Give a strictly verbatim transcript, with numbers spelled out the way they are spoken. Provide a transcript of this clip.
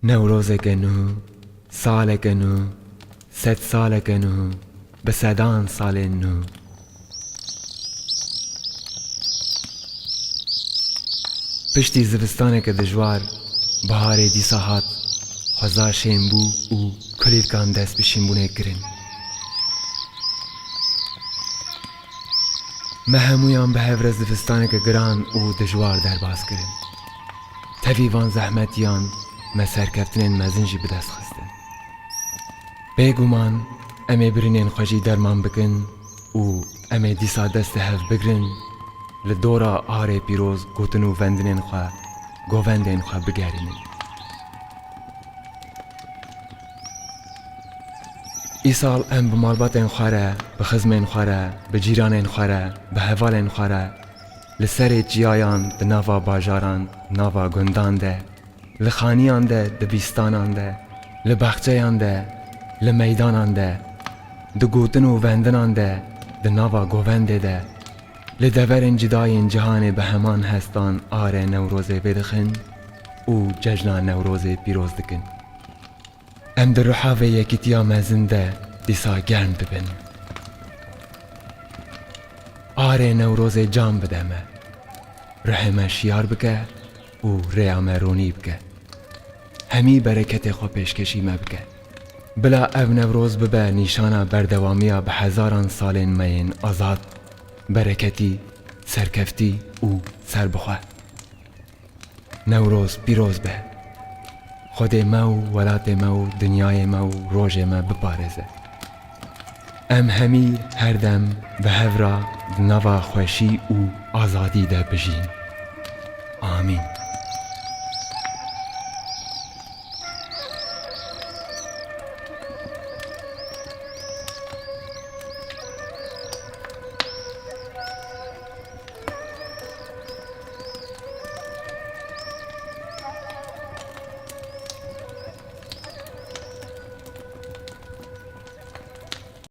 Newrozeke nû, saleke nû, sed saleke nû, bi sedan salên nû. Piştî zivistaneke dijwar, biharê dîsa hat, xweza şên bû û kulîlkan dest bi şînbûnê kirin. Me hemûyan bi hev re zivistaneke giran û dijwar derbas kirin. Tevî van zehmetiyan me serkeftinên mezin jî bi dest xistin. Bêguman em ê birînên xwe jî derman bikin û em ê dîsa dest li hev bigrin, li dora arê pîroz gotin û vendinên xwe, govendên xwe bigerînin. Îsal em bi malbatên xwe re, bi xizmên xwe re, bi cîranên xwe re, bi hevalên xwe re, li serê çiyayan, di nava bajaran, nava gundan de, li xaniyan de, di bîstanan de, li baxçeyan de, li meydanan de, di gotin û vendinan de, di nava govendê de, li deverên cida yên cihanê bi heman hestan arê Newrozê vedixin û cejna Newrozê pîroz dikin. Em di ruha vê yekîtiya mezin de dîsa germ dibin. Arê Newrozê can bide me. Ruhê me şiyar bike û rêya me ronî bike. Hemî bereketê xwe pêşkêşî me bike. Bila ev Newroz bibe nîşana berdewamiya bi hezaran salên me yên azad, bereketî, serkeftî û serbixwe. Newroz pîroz be. Xwedê me û welatê me û dinyayê me û rojê me biparêze. Em hemî her dem bi hev re di nava xweşî û azadî de bijîn. Amîn.